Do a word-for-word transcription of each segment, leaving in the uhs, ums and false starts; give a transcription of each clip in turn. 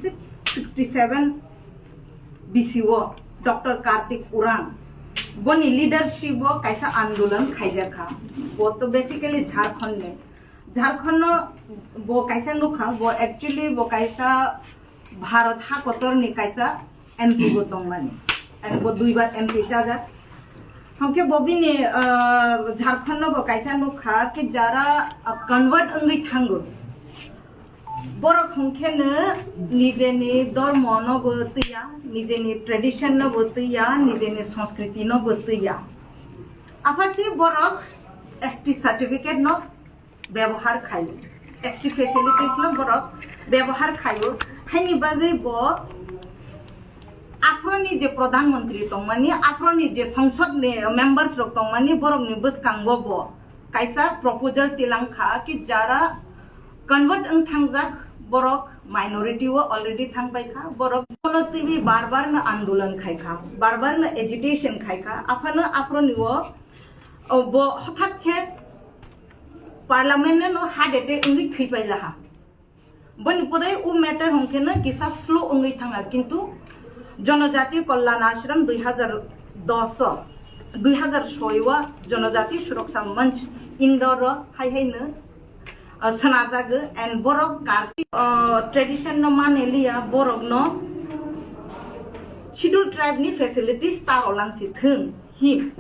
six sixty seven B C O Doctor Kartik Urang boni leadership o kaisa andolon khaijakha. Bo to basically Jharkhand ni. Jharkhand no bo kaisa nukha, bo actually bo kaisa Bharat ha kotor ni kaisa M P bo tongmani. And bo duibar M P chajak. Hwnkhe bo bini, ah, Jharkhand no bo kaisa nukha ki jara, ah, convert wngwi thango. Borok hwnkhe no nijeni dormo no bo twiya, nijeni tradition no bo twiya, nijeni sanskriti no bo twiya. Aphasi borok S T certificate no bebohar khaio, S T facilities no borok bebohar khaio, haini bagwi bo aphro ni je Pradhan Mantri tongmani, aphro ni je Sangsad ni members rok tongmani, borok ni bwskango bo kaisa proposal tilang kha ki jara convert wng thangjak borok minority o already thang bai kha, borok bono twiwi bar bar no andolon khai kha, bar bar no agitation khai kha, aphano aphro ni o, o bo hothat khe Parliament no heart attack wngwi thwi paila ha. Boni pore o matter hwnkhe no kisa slow wngwi thanga, kintu Jonojati Kalyan Ashram dui hazar dos o, dui hazar soi o Jonojati Suraksha Manch Indore o hai hai no, uh, sanajago and borok Kartik, uh, tradition no mane liya, borok no Schedule Tribe ni facilities ta rolang si thung hi.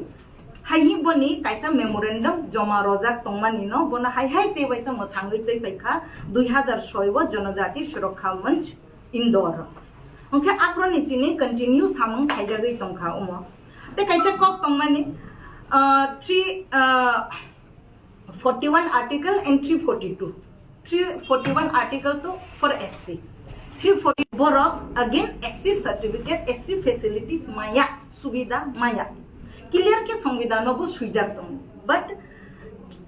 Hai hi boni kaisa memorandum joma rojak tongmani no, bono hai hai tei waisa mwthangwi twi paikha dui hazar soi o Jonojati Suraksha Manch Indore. Hwnkhe aphro ni chini continue samung khaijagwi tongkha omo. Tei kaisa kok tongmani, ah, three, ah, forty one article and three forty two. Three forty one article to for S C. Three forty borok again S C certificate, S C facilities maya, subida maya. Clear khe songbidano bo swijak tongo. But,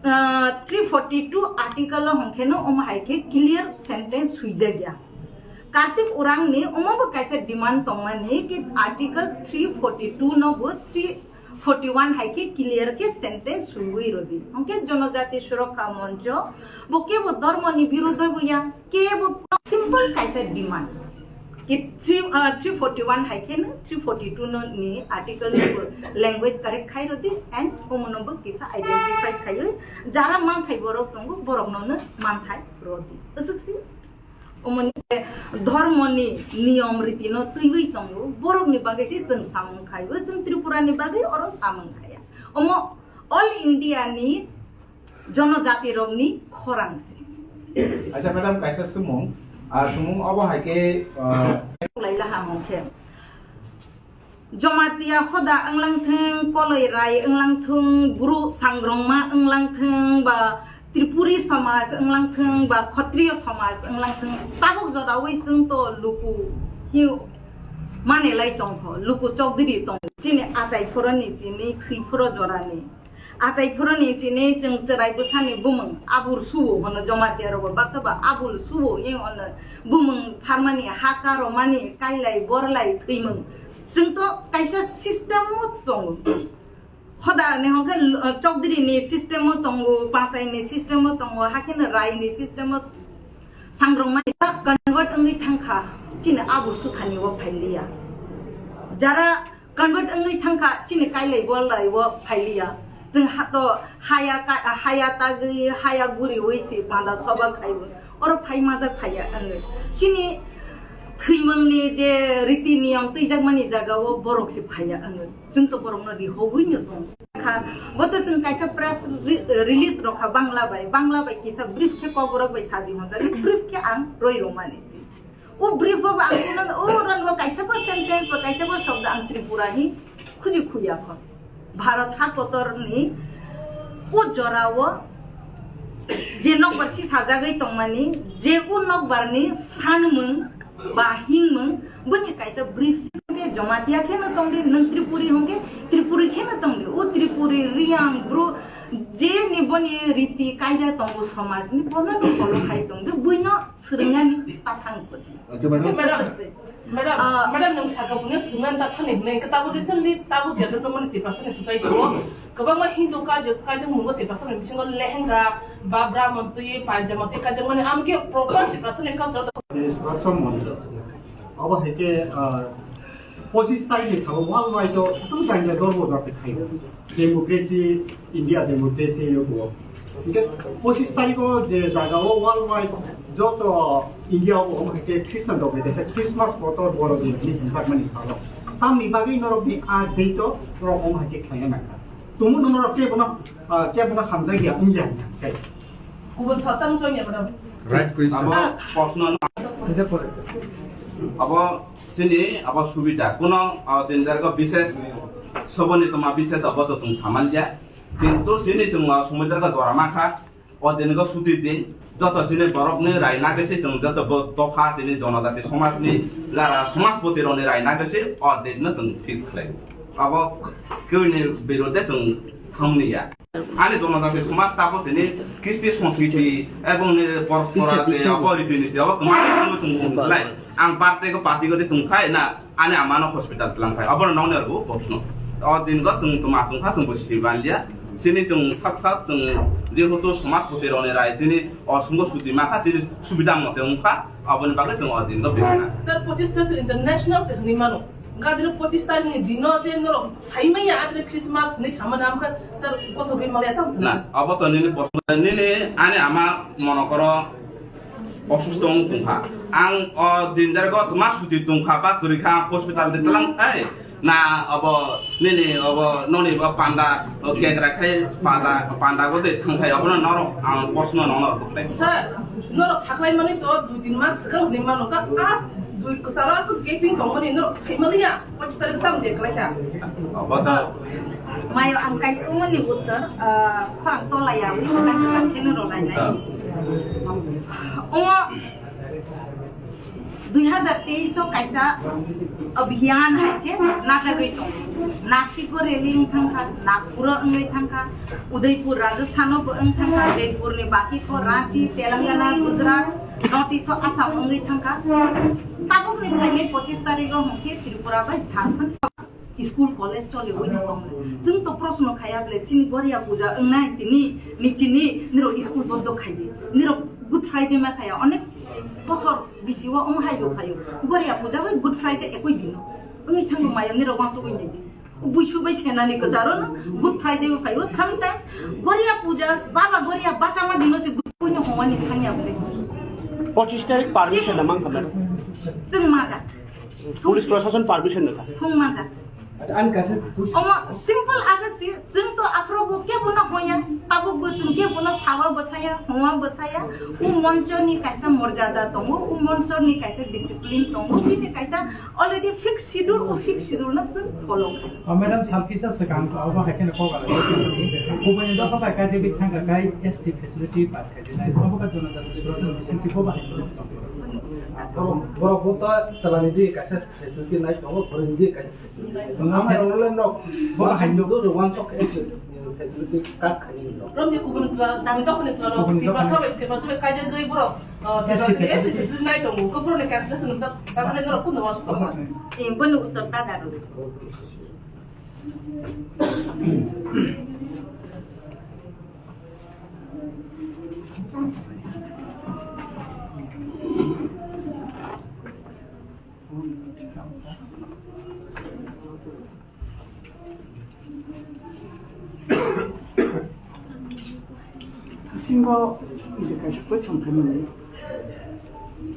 uh, three forty two article o hwnkhe no omo hai khe clear sentence swijak ya. Kartik Urang ni omo bo kaisa demand tongmani ki article three forty two no bo three forty one hai khe clear khe sentence swiwi rodi. Hwnkhe Jonojati Suraksha Mancho bo kebo dormo ni birodho bo ya, kebo simple kaisa demand. Ki three, uh, three forty one hai khe no three forty two no ni article no bo language correct khai rodi and omo no bo kisa identify khaiwi jara manthai borok tongo borok no no manthai rodi. Aswk si Omoni dhormoni niyom riti no twiwi tongo, borok ni bagwi se chwng samung khai o, chwng Tripura ni bagwi oro samung khaya. Omo all India ni jonojati rok ni khorang se. Acha madam, kaisa sumung, ah, sumung obo hai khe, ah, lai laha mung khe. Jamatia hoda wnglang thung, koloi rai wnglang thung, bru sangrongma wnglang thung, ba Tripuri samaj wnglang thung, ba Khotriyo samaj wnglang thung, tabuk jorawi chwng to luku hiu mane lai tongkho, luku chokdiri tong. Chini achai phoroni chini thwi phoro jorani. Achai phoroni chini chwng chwrai bwsani bumung abul suo hwno Jamatia rogo baksa ba abul suo hiu hwno bumung pharmani haka romani kailai borlai thwimung. Chwng to kaisa system o tongo. Hoda ni hwnkhe, uh, chokdiri ni system o tongo, pachai ni system o tongo, hakhe no rai ni system o sangrongmani convert wngwi thangkha, chini abul suthani o phailiya. Jara convert wngwi thangkha, chini kailai bolai o phailiya. Chwng hato haya ka-, haya tagwi, haya guriwi se panda soba khaibo. Oro phai majak phaiya wngwi. Chini thwimungni je riti niyom twijakmani jagao borok se phaiya wngwi. Chwng to borokno rihogwi no tong kha. Bo to chwng kaisa press re-, release rokha Bangla bai. Bangla bai kisa brief khe Kokborok bai sadi hwnjak. Brief khe ang roi romani se. O brief bo ang kuno, o ran bo kaisa bo sentence bo kaisa bo shobdo ang Tripura hi khuji khuya kho. Bharat ha kotor ni o jora o je nokbar si sajagwi tongmani, je o nokbar ni sanmung ba hingmung, boni kaisa brief. Hwnkhe Jamatia khe no tongdi, nwng Tripuri hwnkhe Tripuri khe no tongdi. O Tripuri, Riyang, Bru, Je ni boni riti kaida tongo somaj ni, bono no follow khai tong de, buino swrwngnani ta thang ko. Acha, madam. Madam, madam, Ah. Madam, nwng sakha buino swrwngnani ta thani hwnwi, hwnkhe tabuk recently tabuk je nukmani Tiprasa ni society o kwbangma Hindu kaijak, kaijak mungo Tiprasa ni bisingo lehenga, babra, montwi, pajama tei kaijak mani, amkhe proper Tiprasa ni culture. Suraksha Manch. Abo hai khe, ah, pochis tarikh ni salo worldwide o joto jani jani dormo jati khaio. Democracy, India democracy o bo. Hingke pochis tarikh o je jaga o worldwide joto India o omo hai khe Christian rok ni kaisa Christmas kotor Borodin hinwi hwnjakmani salo. Tamni bagwi norok ni a date o norok omo hai khe khlaina nangkha. Tumung norok kebono, ah, kebono hamjakya wngya hwnka khe. Kubun satang chongya madam. Right question. Abo proshno no. Abo chini abo subida. Kuno, ah, din jargo bishes soboni toma bishes abo to chwng saman ya. Kintu chini chwng, ah, somoi jargo jora ma kha. O din go suti din. Joto chini borok ni rai nagwi se chwng joto bo dopha chini jonojati somaj ni jara somajpoti rok ni rai nagwi se o din no chwng fix khlai. Abo kwini birode chwng thangni ya. Ani jonojati somaj tabo tini kristi sanskriti ebong ni porospora tei abo riti niti abo kwmani tongwi tongo lai. Ang birthday ko party ko de tongkhai na ani ama no hospital tlang khai. Abo no nong ne rw bosno. O din go chwng tuma tongkha chwng bo si banlia. Chini chwng sak sak chwng jehetu somajpoti rok ni rai chini o sungo suti ma kha chini subida mote wng kha. Abo ni bagwi chwng o din go bisna. Sir, pochis tarik international se hwnwi mano. Gadiro pochis tarik ni dino je norok sai maya, adre Christmas ni sama nam kha, sir, kotor ri male tam. Na, abo to nini bosma, nini ani ama monokoro osusto wng tongkha. Ang o din jargo tma suti tongkha ba kwrwi kha hospital de tlang thai. Na abo nini abo noni bo panda o kegra khai panda panda go de thang khai abo no norok ang bosma no norok. Sir, norok saklai mani to dui tin mas swkang ni mano ka a dui kwtaro aswk gaping tongmani norok sai maliya. Pochis tarik tamo de kwlaikha. Obo ta. Mayo ang kai umani uttor, ah, khwang tola ya wi, ang kai kheno rw lainai. Ah. Omo dui hazar teis o kaisa abhiyan hai khe najagwi tongo. Nasik o rally wng thangkha, Nagpur o wngwi thangkha, Udaipur Rajasthan o bo wng thangkha, Jaipur ni baki kho Ranchi, Telangana, Gujarat, North East o Assam wngwi thangkha. Tabuk ni phainai pochis tarik o hwnkhe Tripura bai Jharkhand. School, college choli ui ni tong le. Chwng to proshno khaya ble, chini Goria puja wngnai tini, ni chini, nirok school bondo khai di. Nirok Good Friday ma khaya, onek bosor bisi o omo hai bo khayo. Goria puja bai Good Friday ekoi dino. Wngwi thango maya nirok uansuk ui nai di. Buisu bai senani kwcharo no Good Friday bo khayo. Sometimes Goria puja, baba Goria bachama dino se Good Friday no homani thangya ble. Pochis tarik permission na mang kha, madam? Chwng ma kha. Police proshashan permission nokha. Thung mangkha. Acha, ani kaisa question. Omo simple aswk si, chwng to aphuru bo kebo no hoya, tabuk bo chwng kebo no sawa bo thaya, hongwa bo thaya. U moncho ni kaisa morjada tongo, u moncho ni kaisa discipline tongo, bini kaisa already fixed schedule, u fixed schedule no chwng follow khai. O, madam, salkisa swkang to abo hai kheno kok ala. Kubuni dosa bai kaisa bithang ka kai S T facility bai kaisa nai. Abo ka jona da solution bising ki bo bahai. Borok, borok bo to salani di kaisa facility nai tongo, foreign di kaisa facility. Ang hai role nok, bo hai do do one sok facility kat khani nok. Rom di kubun sala, dami to kubun sala, kubun di sala. Pasal itu pasal kaja doi borok, eh, facility, facility nai tongo, kubun ni cancellation tak, tak ada norok pun masuk tongo. Eh, bonu uttor ta daru. Bisingo kaisa question khaimani.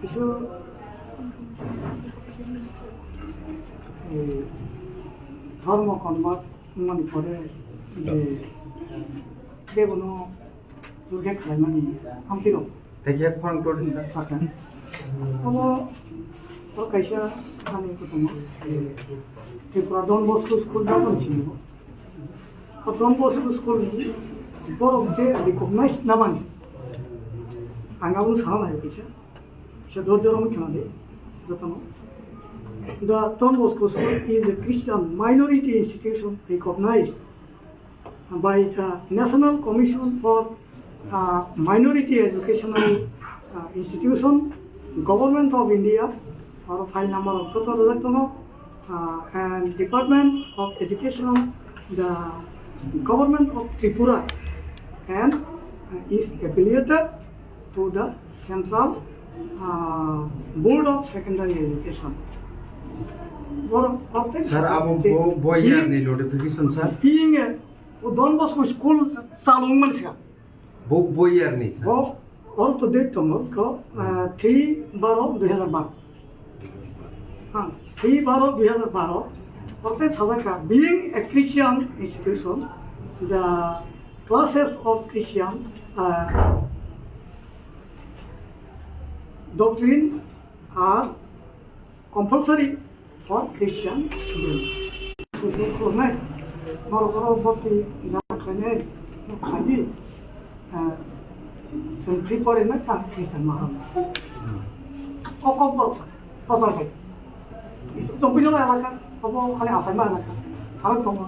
Kisa, eh, dhormo convert wngmani pore je kebono Turkey khlaimani hamtwi rok. Tei khe khorang todi sa. Sakha. Omo o kaisa ani kutung, eh, Tripura Don Bosco School joto ni simi bo. O Don Bosco School ni borok je recognized namani. Ang abo sana nai kaisa. Kaisa dorjo rok khna de jotono. The Don Bosco School is a Christian minority institution recognized by the National Commission for uh, Minority Educational uh, Institution, Government of India, or file number of uh, and Department of Education, the Government of Tripura, and uh, is affiliated to the Central uh, Board of Secondary Education. Sir, abo bo, bo year ni notification, sir? Being a, o Don Bosco school chalung man siya. Bo, bo year ni, sir? Bo, or to date tongo, ko, uh, three baro dui hazar baro. Ha, three baro dui hazar baro. Orte sajaka, being a Christian institution, the classes of Christian uh, doctrine are compulsory for Christian students. Kuchuk khulumnai, norok oro bhorti ja khlainai, khlaidi, eh, chwng free porinai tang Christian mahal. O kok borok sa, prochar khai. Chongpijala elaka, obo ani achaima elaka, tharok tongo.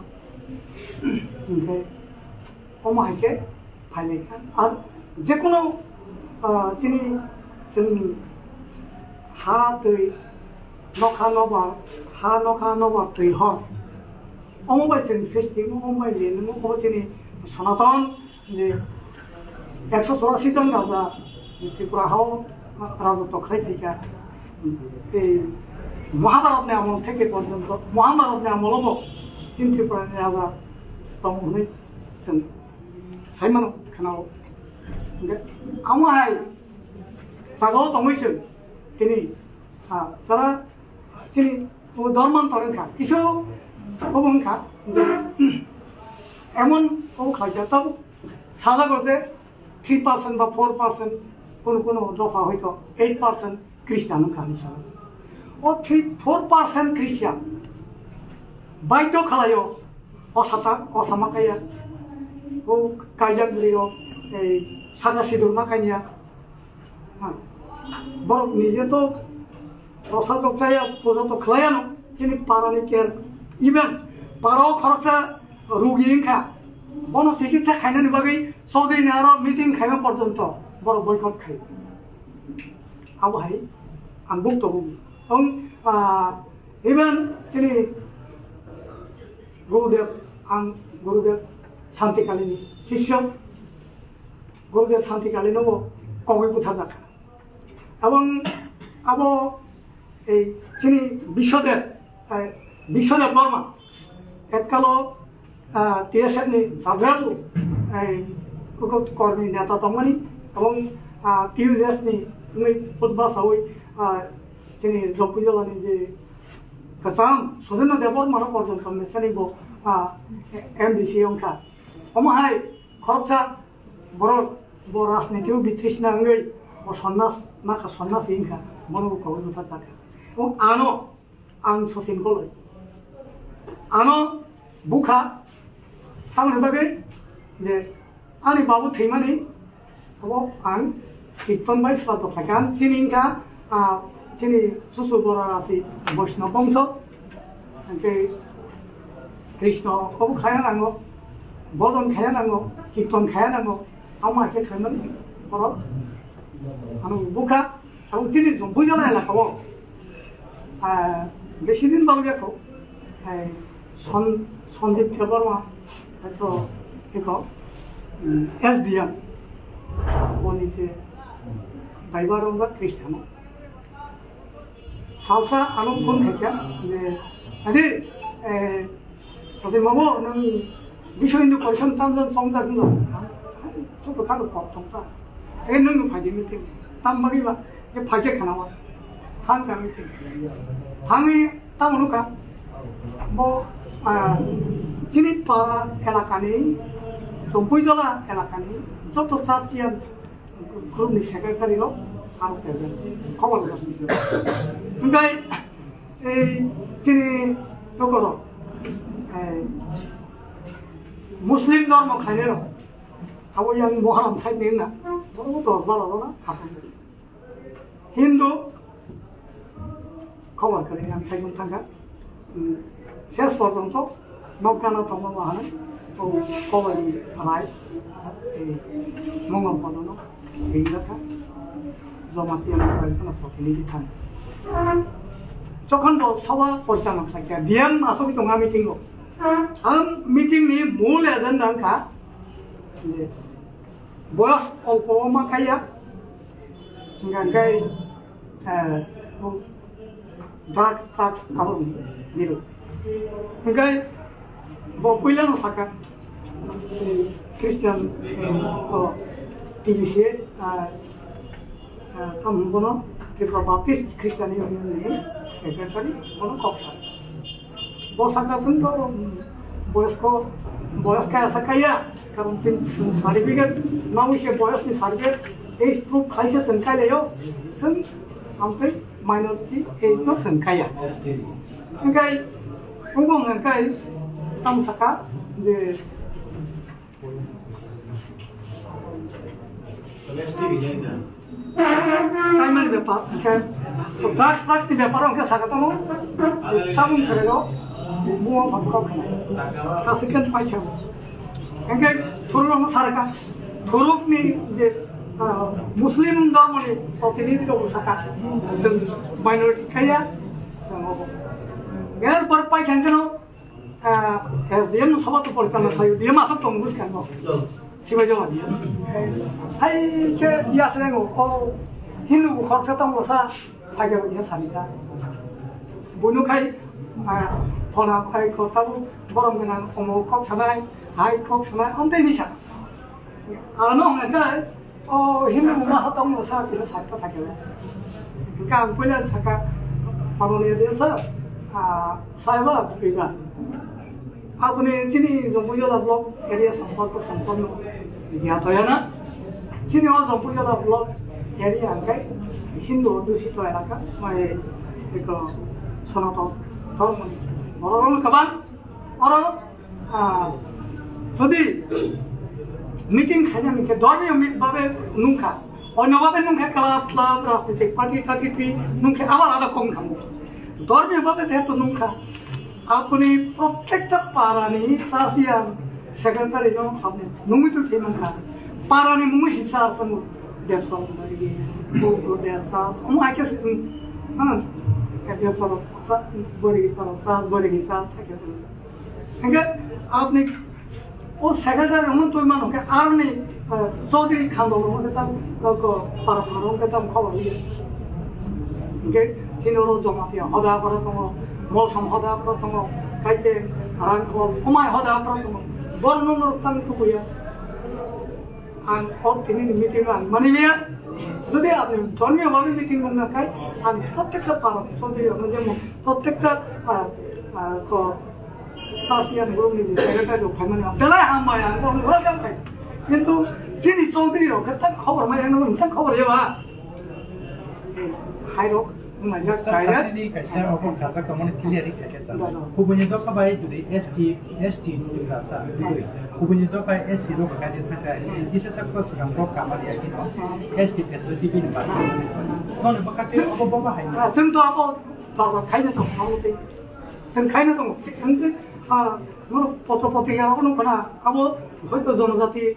Hinkhe, omo hai khe phailai kha. Ar jekono, ah, chini chwng ha twi nokha nobar, ha nokha nobar twi hor. Omo bai chwng srishti, omo bai lenwi, omo chini Sonaton je ekso chorasi jon raja Tripura hao rajotw khlai phaikha. Ei Mahabharatni amol theke porjonto, Mahabharatni amolo bo chini Tripurani raja tongo hwnwi chwng sai mano, khnao. Hingkhe amo hai sagao tongwi chwng tini, ah, tara chini o dorman tor wngkha, kisu obo wngkha, emon obo khlaijak, tabuk sajago je three percent ba four percent, kono kono dopha hoito eight percent Christian wngkha hinwi sajago. O three, four percent Christian baidhyo khlaio, o sata, o sama kaiya, o kaijak bwrwi rok, ei saka sidur ma kaiya. Ha. Borok nije to prosadok chaya, puja to khlaiya no, chini para ni care, even para o khoroksa rugi wngkha, bono chikitsa khainani bagwi Chaudhary ni aro meeting khaima porjonto borok boycott khai. Abo hai ang buk to buk. Ang, ah, even chini Gurudev, ang Gurudev Santi Kali ni sisyo, Gurudev Santi Kali no bo kogwi butharjak kha. Abang abo ei chini Biswadev, eh, Biswadev Barma, ekkalo, ah, T S F ni Jabel, ei, uko kormi neta tongmani, abang, ah, T U J S ni wngwi putba sawi, ah, chini Jompuijala ni je kwcham Sudendra Debbarma no porjonto mesani bo, ah, M D C wngkha. Omo hai khoroksa borok bo rajniti o bitrisna wngwi bo sonnas nakha, sonnas wngkha, bono bo kogwi bwtharjakha. O ano ang Sachin Koloi. Ano bukha tamoni bagwi je ani babu thwimani obo ang kirton bai sraddho khlaikha. Chini wngkha, ah, chini Susu Bora Rasi Boisno bongso. Hingke Krishna obo khaya nango, bhojon khaya nango, kirton khaya nango, ama khe khaimani borok ano bukha. Ang chini Jompuijala elaka o, ah, besi din bal yakho, eh, Son-, Sanjib Debbarma, haito, eko, mm, S D M, boni je, Baibar wngkha Christian o. Salsa ano phone khaikha je, "Adi, eh, Sachin babu, nwng biso hindu koisan tamjani chongjak hinwi?" Chuto khano kok tongkha. "Eh, nwng no phaidi meeting. Tam bagwi ba, je phaikhe khana wa. Thang ka meeting." Thangwi tamo nukha. Bo, ah, chini para elakani, Jompuijala elakani, joto churchian Group ni secretary rok ang present. Khobor rok. Hingkai, ei, chini nokoro, ei, Muslim dhormo khainai rok. Abo yang Muharram side ni na. Bo dos baro rok na. Hindu khobor kwrwi ang saimung thangkha. Hmm. Ses porjonto nokgana tongma ma hanai. Koloni Rai, eh, Mongol Kodono, Ringjaka, Jamatia Mobile Phone Protinidhi Thani. Jokhon bo soba porichalona khlai kha, D M asogwi tongo meeting o. Ang meeting ni mul agenda wngkha je boyos olpo ma kaiya, hingkha khe, eh, drug, drugs abo ni, niro. Hingkhe bo puilano saka, Christian, eh, o T B C, ah, ah, tamo bono Tripura Baptist Christian Union ni secretary, bono kok sa. Bo saka chwng to, um, boyos ko, boyos kaya sa kaya, karon chwng, chwng certificate, nawi se boyos ni certificate, age proof khai se chwng kai laio, chwng amtwi minority age no chwng kaya. Hingkai, wngkha hingkai, tamo saka, je, Kaimani bepar, hingke drugs, drugs ni bepar o hingke saka tongo, tabung serego, bungo phan kok khnai. Kasik kan pai khe. Hingke thuruk rok no sarka, thuruk ni je, ah, Muslim dhormo ni protinidhi rok saka, chwng minority kaya, chwng obo. Ger por pai khe hingke no, Ah, S D M no soba to porichalona khlaio, D M aswk tongo buskang no. Sibai jawa di. Hai khe yasrengo, o Hindu bo khoroksa tongo sa, hai khe ya sani ta. Bono khai, ah, phona khai kho tabu borom gwnang omo kok sanai, hai kok sanai, amtei ni sa. Ano hwnka khe, o Hindu masa tong masa kisa sakta thakela. Hingke ang puila saka, pamoni dia sa, ah, saiba puila. Aboni chini Jompuijola block area sampal ko sampal no. Ya to ya na. Chini o Jompuijola block area angkai Hindu dusito elaka, mai eko Sanatan dhormo ni. Borok rok kaban, oro Ah, jodi meeting khainani khe dhormiyo mi-, babe nungkha, onyo babe nungkha, club, club, rajnitik party, party, party nungkha, abar ada kong khamu. Dhormiyo babe jehetu nungkha, apni prottekta parani sasiyan secretary no apni nungwi tu khe nungkha. Parani mungwi si sa samu, dersa bori, bori dersa, omo aike si, hmm, dersa sa, bori sa, bori sa, sa ke si. Hingke apni o secretary rokno twi mano khe aroni, eh, Chaudhary Khandok rokno khe tam, eh, ko para para rokno khe tam khobor liya. Hingke chini oro Jamatia hoda para tongo, Molsom hoda para tongo, kaike Rangkhol, Omai hoda para tongo. Borok no norok tam tukuya. Ang o tini ni meeting ang mani liya. Jodi apni dhormiyo bhabe meeting mungna khai, ang prottekta para Chaudhary rokno jemon prottekta, ah, ah, ko Sasiyan group ni je secretary rok phaimani, belai hambai, ang bo welcome khai. Kintu chini Chaudhary rok khe tak khobor mai, ang bo tak khobor ya ba. Hai rok, wng nai jak, Sir, direct. Asini kaisa obo kajak tongmani clear khe khe sir. Da, da. Kubuni dokha bai jodi S T, S T Tiprasa, kubuni dokha S C rok kaji thangkha, kisa sak ko swkang kok kamari ya kino, S T facility bini bagwi. Nono bwkha tei obo boma hai. Ah, chwng to abo, to, to, khaina to, abo tei. Chwng khaina tongo, hwnkhe, ah, norok potro potrika rok nukho na, abo hoito jonojati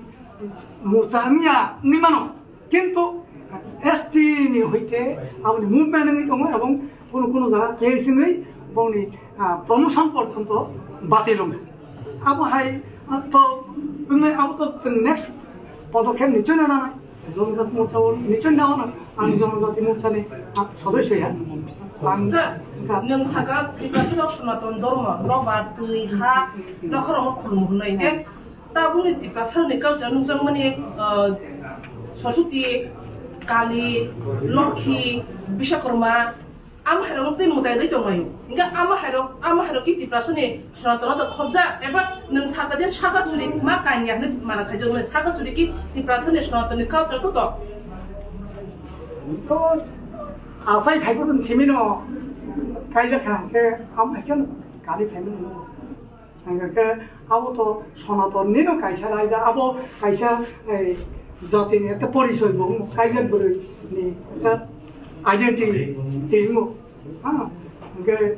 morcha wngya wngwi mano, kintu S T ni hoite aboni movement wngwi tongo, ebong kunu kunu jaga case wngwi bongni, ah, promotion porjonto batil wngo. Abo hai, ah, to wngwi abo to chwng next podokhep ni chwngno nanai. Jonojati morcha o nichoi na ono, ang jonojati morcha ni, ah, sodosyo ya. Ang Sir, ka- nwng saka Tiprasa rok Sanatan Dhormo, nobar, twi, ha, nokhorok no khulum hwnwi, ke? Tabukni Tiprasa ni culture nukjakmani, ah, Saraswati, Kali, Lokhi, Biswakarma, Ama hairok twi mwtai rwi tonglaio. Hingkhe ama hairok, ama hairok ki Tiprasani Sanatano to khobjak, eba nwng saka je saka churi ma kanya hinwi mana khaijak nai, saka churi ki Tiprasani Sanatani culture to to. To asai phaibo nwng simino kaijak kha, hingkhe ama haikhe kari phaimani. Hingkhe abo to Sonaton nino kaisa raida, abo kaisa, eh, jatini ekta porichoi bo wngmo, kaisa bwrwi ni ekta identity wngmo. Ha, hingkhe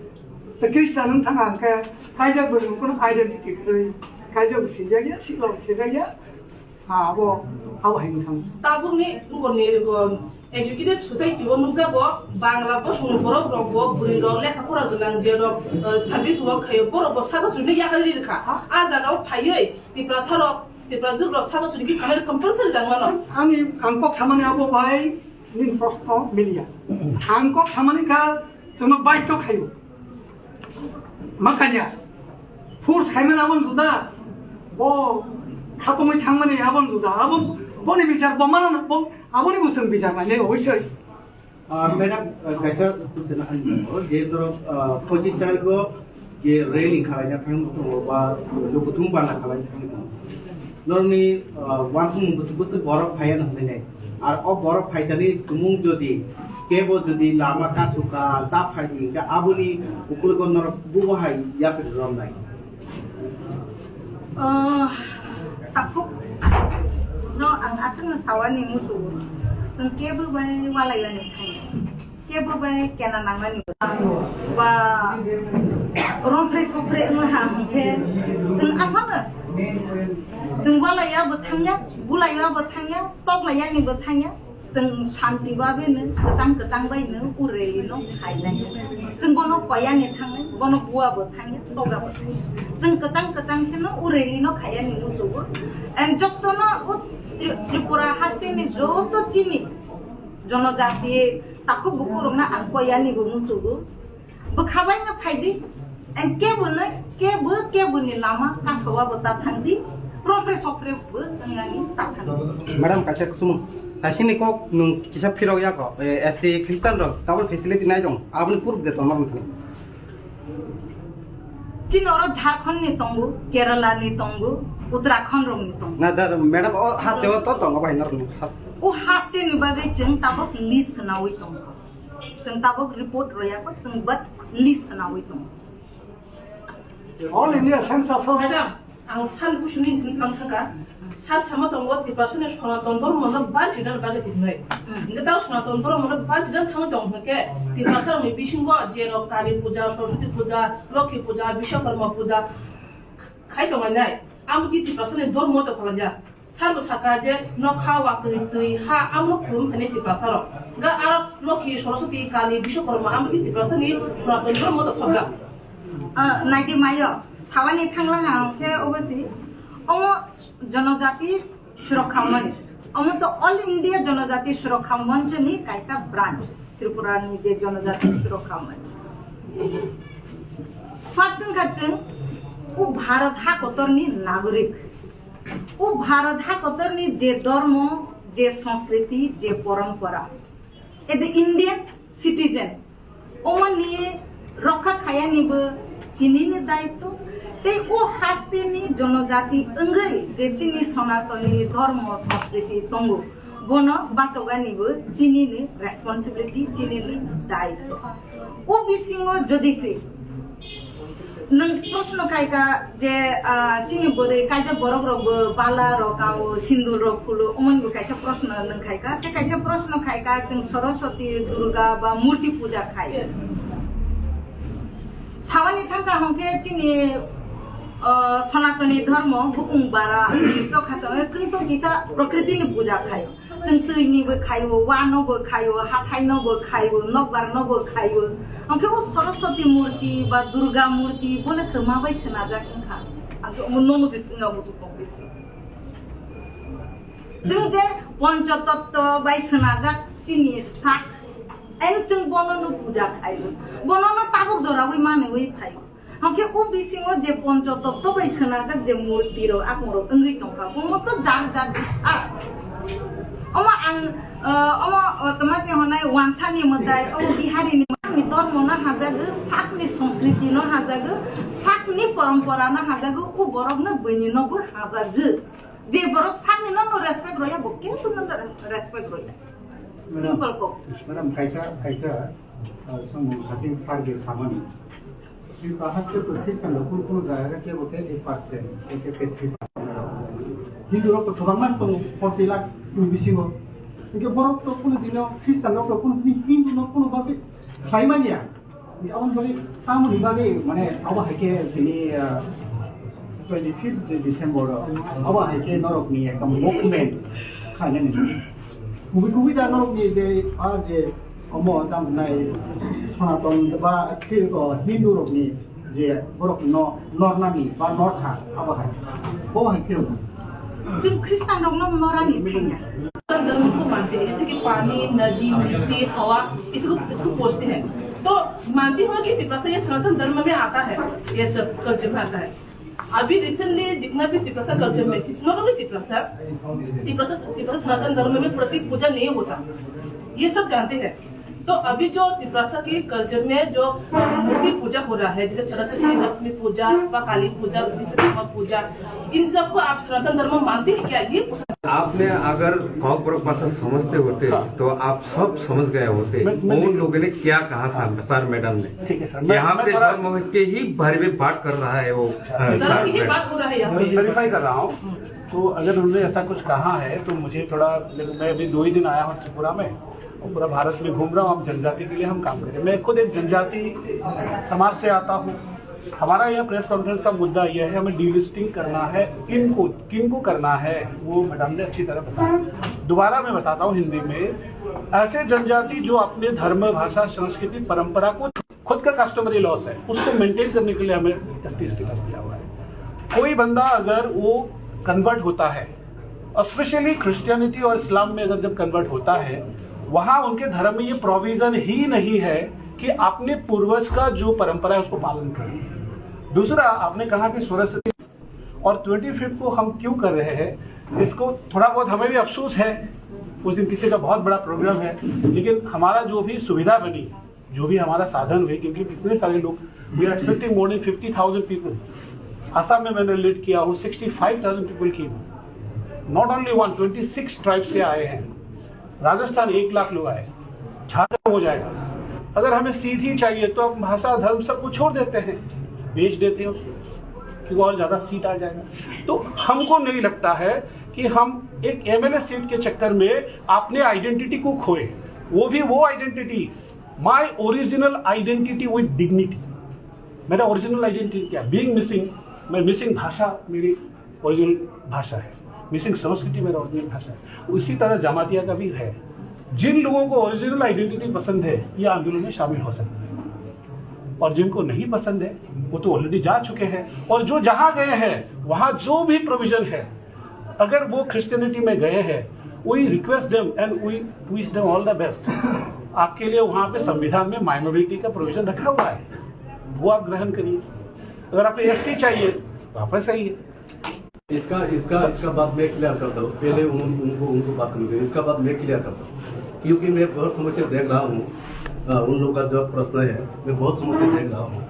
to Christian wng thangkha hingkhe kaisa bwrwi ni kuno identity kwrwi. Kaijo bo sinjak ya, sikla bo sinjak ya. Ha, abo, abo hai wngthang. Tabukni bukorni, um, educated society o nukjago, Bangla bosongni borok rok bo, bwrwi rok, lekha pora gwnang je rok, uh, service work khaio, borok bo saka suri yakarwi rikha. Ha? A jaga o phaiwi Tiprasa rok, Tiprajwk rok saka suri khe khanai compulsory jang mano. Ani ang kok samani abo bai nini proshno miliya. Ang kok samani kha chwngno baidhyo khaio. Makanya force khaimani aboni juda, bo khatungwi thangmani aboni juda, abo boni bichar bo mana bo aboni bo chwng bichar mani obosoi. Ah, madam, ah, kaisa question ang, je norok, ah, pochistar go je rally khalaina thang tongo ba lukuthum bana khalaina thang tongo. Norokni, ah, uansukmung bwswk bwswk borok phaiya no hwnwi nai. Ar o borok phaitani tumung jodi kebo jodi lama kasuka ta phaidi hwnkhe aboni ukulugo norok bubo hai yapri romnai. Oh, takhuk no ang aswkno sawani muchungo. Chwng kebo bai walaiyani thangya. Kebo bai kena nangmani ba romphre sopre wngha hwnkhe chwng aphano chwng walaiya bo thangya, bulaiya bo thangya, toklaiyani bo thangya, chwng shanti babeno kwchang kwchang baino ureli no khainai. Chwng bono koyani thangnai, bono bua bo thangya, toga bo thangya. Chwng kwchang kwchang kheno ureli no khaiyani muchungo. And jotono o Tri-, Tripura hasteni joto chini jonojati takhuk bukurokno ang koyani bo muchungo. Bwkha bai no phai di. Ang kebo no, kebo, kebo ni lama kasowa bo ta thang di. Propre sopre bo wngani ta thang di. Madam, kaisa kusumung. Kaisini kok nung kisa phirok ya ko, eh, S T Christian rok, tabul facility nai dong. Aboni puruk de tongma wngkha. Chini oro Jharkhand ni tongo, Kerala ni tongo, Uttarakhand rok ni tongo. Na, da, madam, o haste o to tongo bai nor ni. O haste ni bagwi chwng tabuk list nawi tongo. Chwng tabuk report roya ko, chwng but list nawi tongo. All India census of Madam, ang san kuchuni thang thangka. San sama tongo Tiprasani Sanatan dhormo no bachina bagwi sinai. Hmm. Hingke tao Sanatan dhormo no bachina thang tong hingke Tiprasa rokni bisingo je rok Kali puja, Saraswati puja, Lokhi puja, Biswakarma puja khai tongnai. Amo ki Tiprasani dhormo to khalajak. Sabo saka je nokha watwi twi ha amo khulum phani Tiprasa rok. Ga aro Lokhi, Saraswati, Kali, Biswakarma amo ki Tiprasani Sanatan dhormo to khobjak. Ah, naidi mayo, sawani thangla ha khe obosi. Omo Jonojati Surokha Manch. Omo to All India Jonojati Surokha Manch ni kaisa branch. Tripura ni je Jonojati Surokha Manch. First wngkha chwng o Bharat ha kotor ni nagorik. O Bharat ha kotor ni je dhormo, je sanskriti, je porompora. As a Indian citizen, omoni rokha khayani bo chini ni daitw. Tei o haste ni jonojati wngwi je chini Sanatani dhormo sanskriti tongo, bono bachogani bo chini ni responsibility, chini ni daitw. O bisingo jodi se nwng proshno khaika je, ah, chini bwrwi kaisa borok rok bo bala rok kao, sindur rok khulo, omoni bo kaisa proshno nwng khaika. Tei kaisa proshno khaika, chwng Saraswati, Durga ba murti puja khai. Sawani thangka hwnkhe chini, ah, Sanatani dhormo bukung bara, tokha tongwi chwng to kisa prokriti ni puja khai. Chwng twi ni bo khaio, wa no bo khaio, hathai no bo khaio, nokbar no bo khaio. Hwnkhe o Saraswati murti ba Durga murti bole twma bai swnajak wngkha. Hwnkhe omo nono se swngna muchung tong khe. Chwng je Pancha Tatto bai swnajak chini sak, eng chwng bono no puja khaio. Bono no tabuk joraui manwi phaio. Hwnkhe o bisingo je Pancha Tatto bai swnajak je murti rok, akung rok wngwi tongkha, omo to jar jar biswas. Omo ang, ah, omo, ah, tma se hwnai wansani mwtai, omo Bihari ni, ni dhormo no hajago, sakni sanskriti no hajago, sakni porompora no hajago, o borok no bini no bo hajago. Je borok sakni no, no respect roya, bo kebo no respect roya. Madam, simple kok. Madam, kaisa, kaisa, ah, samung hasing sarge samani. Hindu haste to Christian rok kunu kunu jaga kebo ke eight percent, ke ke three percent. Hindu rok to kwbangma tongo, forty lakh ni bisingo. Hingke borok to kunu dino Christian rok to kunu Hindu no kunu bagwi khlai manya. Aboni bagwi, tamoni bagwi, mane, abo hai khe tini, ah, Twenty fifth December o, abo hai khe norokni ekta movement khainani. Kubui kubui da norokni je, a je, omo tamo nai Sonaton ba khe, o, Hindu rokni je borok no nornani ba northa abo hai. Bo hai khe rok. Chwng Khristan rok no norani thangya. सनातन धर्म को मानते हैं, जैसे कि पानी, नदी, मिट्टी, हवा, इसको, इसको पूजते हैं। तो मानते हो कि तिपरासा ये सनातन धर्म में आता है, ये सब कल्चर में आता है। अभी रिसेंटली जितना भी तिपरासा कल्चर में, नॉट ओनली तिपरासा, तिपरासा, तिपरासा सनातन धर्म में प्रतीक पूजा नहीं होता, ये सब जानते हैं। तो अभी जो तिपरासा के कल्चर में जो मूर्ति पूजा हो रहा है, जैसे सरस्वती लक्ष्मी पूजा व काली पूजा, विश्वकर्मा पूजा, इन सबको आप सनातन धर्म मानते हैं क्या? ये पूछा। आपने अगर कॉकबरक भाषा समझते होते, हाँ। तो आप सब समझ गए होते। मैं, मैं उन लोगों ने क्या कहा था सर मैडम ने? ठीक है सर, मैं, यहाँ मैं पे थोड़ा धर्म के ही बारे में बात कर रहा है वो, अ, धर्म सर की ही मैडम। बात हो रहा है यहाँ पे। मैं वेरीफाई कर रहा हूँ। तो अगर उन्होंने ऐसा कुछ कहा है तो मुझे थोड़ा, मैं अभी दो ही दिन आया हूँ त्रिपुरा में, और पूरा भारत में घूम रहा हूँ, हम जनजाति के लिए हम काम करें। मैं खुद एक जनजाति समाज से आता हूँ। हमारा यह प्रेस कॉन्फ्रेंस का मुद्दा यह है, हमें डीलिस्टिंग करना है। किनको, किनको करना है, वो मैडम ने अच्छी तरह बताया। दोबारा मैं बताता हूँ हिंदी में, ऐसे जनजाति जो अपने धर्म, भाषा, संस्कृति, परंपरा को, खुद का कस्टमरी लॉस है, उसको मेंटेन करने के लिए हमें एसटी स्टेटस दिया हुआ है। कोई बंदा अगर वो कन्वर्ट होता है, और स्पेशली क्रिश्चियनिटी और इस्लाम में अगर जब कन्वर्ट होता है, वहाँ उनके धर्म में ये प्रोविजन ही नहीं है कि अपने पूर्वज का जो परंपरा है उसको पालन करें। दूसरा, आपने कहा कि सरस्वती, और ट्वेंटी फिफ्थ को हम क्यों कर रहे हैं, इसको थोड़ा बहुत हमें भी अफसोस है। उस दिन किसी का बहुत बड़ा प्रोग्राम है, लेकिन हमारा जो भी सुविधा बनी, जो भी हमारा साधन हुए, क्योंकि इतने सारे लोग, we are expecting more than fifty thousand people। Assam में मैंने लीड किया हूँ, सिक्सटी फाइव थाउजेंड पीपल की, not only one, twenty six tribe से आए हैं। राजस्थान एक लाख लोग आए, झारखंड हो जाएगा। अगर हमें सीट ही चाहिए तो हम भाषा, धर्म, सबको छोड़ देते हैं, बेच देते हैं उसको, क्योंकि और ज़्यादा सीट आ जाएगा। तो हमको नहीं लगता है कि हम एक एमएलए सीट के चक्कर में अपने आइडेंटिटी को खोए, वो भी वो identity, my original identity with dignity। मेरा ओरिजिनल आइडेंटिटी क्या? बीइंग मिसिंग, मैं मिसिंग भाषा मेरी ओरिजिनल भाषा है, मिसिंग संस्कृति मेरा ओरिजिनल भाषा है। उसी तरह जमातिया का भी है। जिन लोगों को ओरिजिनल आइडेंटिटी पसंद है, ये आंदोलन में शामिल हो सकते हैं, और जिनको नहीं पसंद है, वो तो ऑलरेडी जा चुके हैं। और जो जहाँ गए हैं, वहाँ जो भी प्रोविजन है, अगर वो क्रिश्चियनिटी में गए हैं, we request them and we wish them all the best। आपके लिए वहाँ पे संविधान में माइनॉरिटी का प्रोविजन रखा हुआ है, वो आप ग्रहण करिए। अगर आपको एसटी चाहिए, तो आप ऐसा ही है। इसका इसका इसका बाद मैं क्लियर करता हूँ, पहले उन, उनको उनको बात करने दो, इसका बाद मैं क्लियर करता हूँ, क्योंकि मैं बहुत समय से देख रहा हूँ। अ, उन लोग का जो प्रश्न है, मैं बहुत समय से देख रहा हूँ।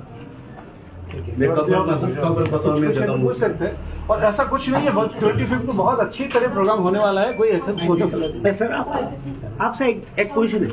ठीक है। मैं तो कब आप कब कब कब कब कुछ में क्वेश्चन देता हूँ। पूछ सकते हैं। और ऐसा कुछ नहीं है, बहुत, ट्वेंटी फिफ्थ को बहुत अच्छी तरह प्रोग्राम होने वाला है, कोई ऐसा छोटा सा नहीं। सर, आप, आपसे एक, एक क्वेश्चन है।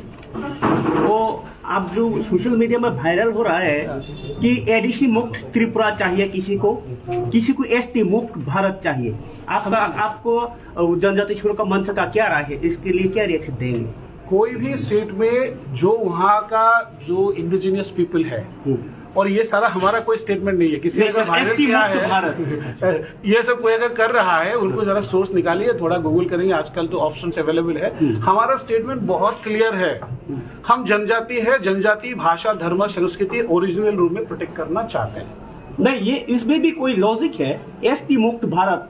वो आप जो सोशल मीडिया में वायरल हो रहा है कि एडीसी मुक्त त्रिपुरा चाहिए किसी को, किसी को एसटी मुक्त भारत चाहिए, आपका, आपको, अ, जनजाति छोर का मंच का क्या राय है, इसके लिए क्या रिएक्शन देंगे? कोई भी स्टेट में जो वहाँ का जो इंडिजिनियस पीपल है, हम्म। और ये सारा हमारा कोई स्टेटमेंट नहीं है, किसी ने नहीं अगर सर, वायरल एसटी किया मुक्त है, भारत। ये सब कोई अगर कर रहा है, उनको जरा सोर्स निकालिए, थोड़ा गूगल करेंगे, आजकल तो ऑप्शंस अवेलेबल है। हम्म। हमारा स्टेटमेंट बहुत क्लियर है, हम्म। हम जनजाति है, जनजाति भाषा, धर्म, संस्कृति ओरिजिनल रूप में प्रोटेक्ट करना चाहते हैं। नहीं, ये इसमें भी कोई लॉजिक है, एसटी मुक्त भारत?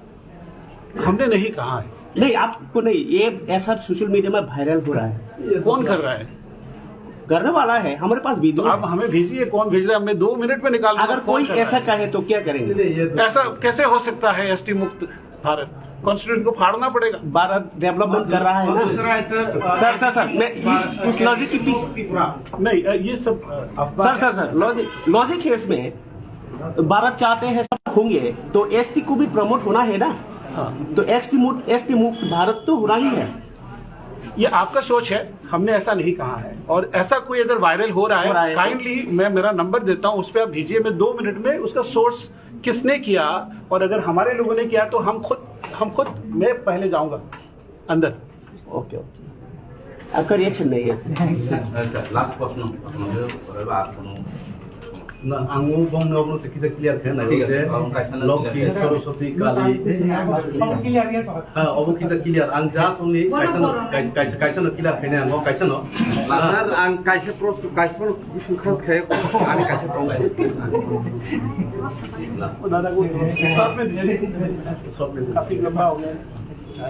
हमने नहीं कहा है। नहीं, आपको नहीं, ये ऐसा सोशल मीडिया में वायरल हो रहा है। कौन कर रहा है? करने वाला है, हमारे पास वीडियो तो है। आप हमें भेजिए, कौन भेज रहा है, मैं दो मिनट में निकाल दूंगा, अगर कौन कोई कर रहा ऐसा है। कहे तो क्या करेंगे? नहीं, ये तो ऐसा कैसे हो सकता है, एसटी मुक्त भारत? कॉन्स्टिट्यूशन को फाड़ना पड़ेगा। भारत डेवलपमेंट कर रहा है ना? दूसरा है सर, सर, सर, सर, मैं इस, इस लॉजिक की पीछे त्रिपुरा। नहीं, ये सब, अ, अफवाह सर, है। सर, सर, लॉजिक, लॉजिक है इसमें। भारत चाहते हैं सब होंगे, तो एसटी को भी प्रमोट होना है ना? हाँ। तो एसटी मुक्त, एसटी मुक्त भारत तो होना ही है। ये आपका सोच है, हमने ऐसा नहीं कहा है। और ऐसा कोई अगर वायरल हो रहा हो रहा है, है तो काइंडली मैं मेरा नंबर देता हूँ, उस पर आप भेजिए, मैं दो मिनट में उसका सोर्स किसने किया, और अगर हमारे लोगों ने किया तो हम खुद, हम खुद, मैं पहले जाऊंगा अंदर। Okay, okay. आपका रिएक्शन नहीं है। আচ্ছা, লাস্ট প্রশ্ন, আপনাদের পরে বা আর কোনো? Na, ang o bongno obono se kisa clear khe nai je Lokhi, Saraswati, Kali. Ha, obo kisa clear. Ang just only kaisa no, kaisa, kaisa, kaisa no clear khe nai ang o kaisa no. Sir, ang kaisa pro, kaisa pro khas khe ani kaisa tong. Short video.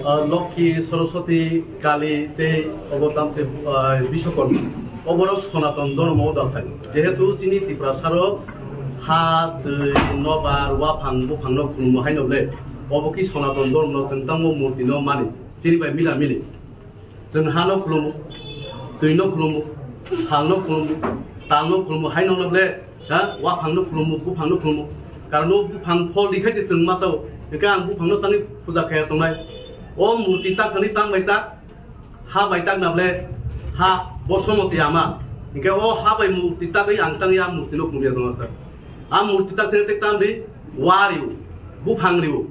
Ah, Lokhi, Saraswati, Kali tei obo tamse, ah, Biswakarma. Oborok Sonaton dhormo o dalthai. Jehetu chini Tiprasarok ha, twi, nobar, waphang, buphangno khulummo haino ble. Obo ki Sonaton dhormo no chwng tamo murti no mani. Chini bai mila mili. Chwng hano khulumu, twino khulumu, salno khulumu, talno khulumu, haino no ble. Ha, waphangno khulumu, buphangno khulumu. Karon o buphang phol rikhaise chwng masao. Hingkhe ang buphangno tangwi puja khaiya tongnai. O murti tak thani tang bai tak, ha bai tak na ble, ha, bo somoti ama. Hingkhe o ha bai murti tagwi ang tangwi a murtino khumya tongo sir. A murti tak thani tak tang ri, wa rio, buphang rio.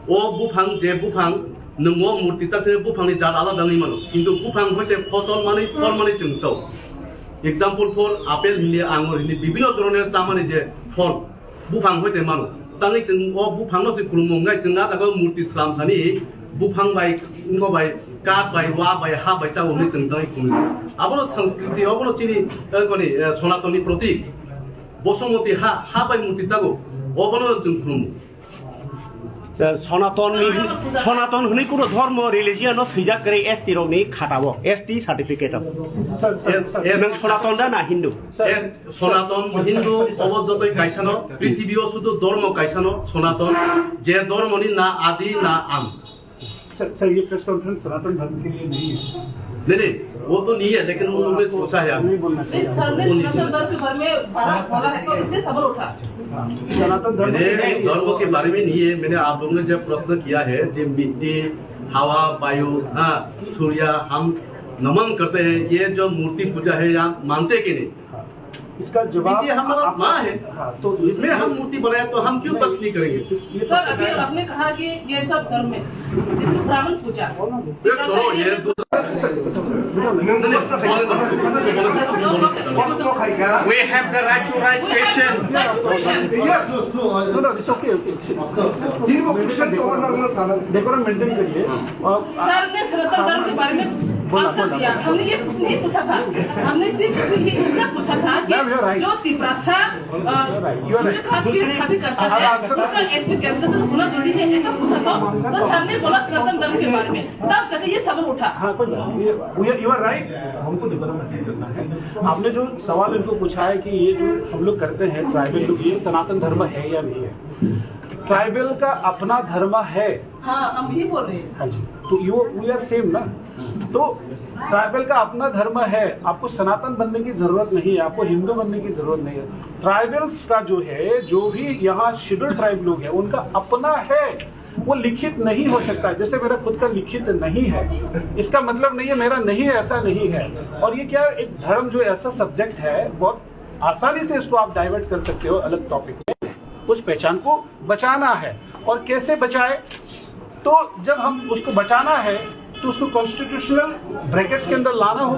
O buphang je buphang, nwng o murti tak thani buphangni jat alada wngwi mano. Kintu buphang hoite phosol manwi, phol manwi chwng chao. Example for apple hini, angur hini, bibhinno dhoroner chamani je phol, buphang hoite mano. Tangwi chwng o buphangno se khulumung nai chwng na jaga murti slam thani buphang bai, wngma bai, kath bai, wa bai, ha bai ta wngwi chwng tangwi khulumung. Abono sanskriti, abono chini, eh, koni, eh, Sonatonni protik. Bosomoti ha, ha bai murti tago, obono chwng khulumung. Sonaton ni, Sonaton hwnwi kuno dhormo religion no swijak kwrwi S T rok ni khata o, S T certificate o. Sir, sir, sir. Nwng Sonaton da na Hindu? Sir, Sonaton, sir, Hindu, sir, sir, obo jotoi kaisa no, prithibi o sudu dhormo kaisa no, Sonaton, je dhormo ni na adi na am. Sir, sir, ये press conference सनातन धर्म के लिए नहीं है। नहीं, नहीं, वो तो नहीं है, लेकिन उन्होंने पूछा है आपने। नहीं बोलना नहीं, चाहिए। सर ने वो नहीं सनातन बोलना धर्म के बारे में बड़ा बोला है, तो इसलिए सवाल उठा। हाँ, सनातन धर्म के लिए मैंने नहीं है। धर्म के बारे में नहीं है, मैंने आप लोगों ने जब प्रश्न किया है, जो मिट्टी, हवा, वायु, हाँ, सूर्य, हम नमन करते हैं, ये जो मूर्ति पूजा है, आप मानते कि नहीं? हाँ। इसका जवाब ये हमारा आप माँ है। हाँ, तो इसमें हम मूर्ति बनाए तो हम क्यों नहीं, तकलीफ करेंगे? इस, ये सर, अभी आपने कहा कि ये सब धर्म है, जैसे ब्राह्मण पूजा। ये छोड़ो, ये दूसरा। We have the right to raise question. Yes, no, no, it's okay, okay. Decorum maintain करिए। हाँ। सर ने सनातन धर्म के बारे में बोला, आंसर बोला, दिया। बोला। हमने ये कुछ नहीं पूछा था। हमने सिर्फ इसलिए इतना पूछा था कि मैम, you are right। जो तिपरासा, अ, you are right। दूसरे खास की शादी करता है, उसका एसटी कैंसिलेशन होना जरूरी है, ऐसा पूछा था। तो सर ने बोला सनातन धर्म के बारे में, तब जाके ये सवाल उठा। हाँ, कोई बात नहीं। You are, you are right। हमको decorum maintain करना है। आपने जो सवाल इनको पूछा है कि ये जो हम लोग करते हैं, ट्राइबल लोग, ये सनातन धर्म है या नहीं है? ट्राइबल का अपना धर्म है। हाँ, हम भी बोल रहे हैं। हाँ जी, तो you, we are same ना। हम्म। तो ट्राइबल का अपना धर्म है, आपको सनातन बनने की जरूरत नहीं है, आपको हिंदू बनने की जरूरत नहीं है। ट्राइबल्स का जो है, जो भी यहाँ शेड्यूल ट्राइब लोग हैं, उनका अपना है, वो लिखित नहीं हो सकता है। जैसे मेरा खुद का लिखित नहीं है, इसका मतलब नहीं है मेरा नहीं है, ऐसा नहीं है। और ये क्या, एक धर्म जो ऐसा सब्जेक्ट है, बहुत आसानी से इसको आप डाइवर्ट कर सकते हो अलग टॉपिक में। उस पहचान को बचाना है, और कैसे बचाए? तो जब हम उसको बचाना है, तो उसको कॉन्स्टिट्यूशनल ब्रैकेट्स के अंदर लाना होगा।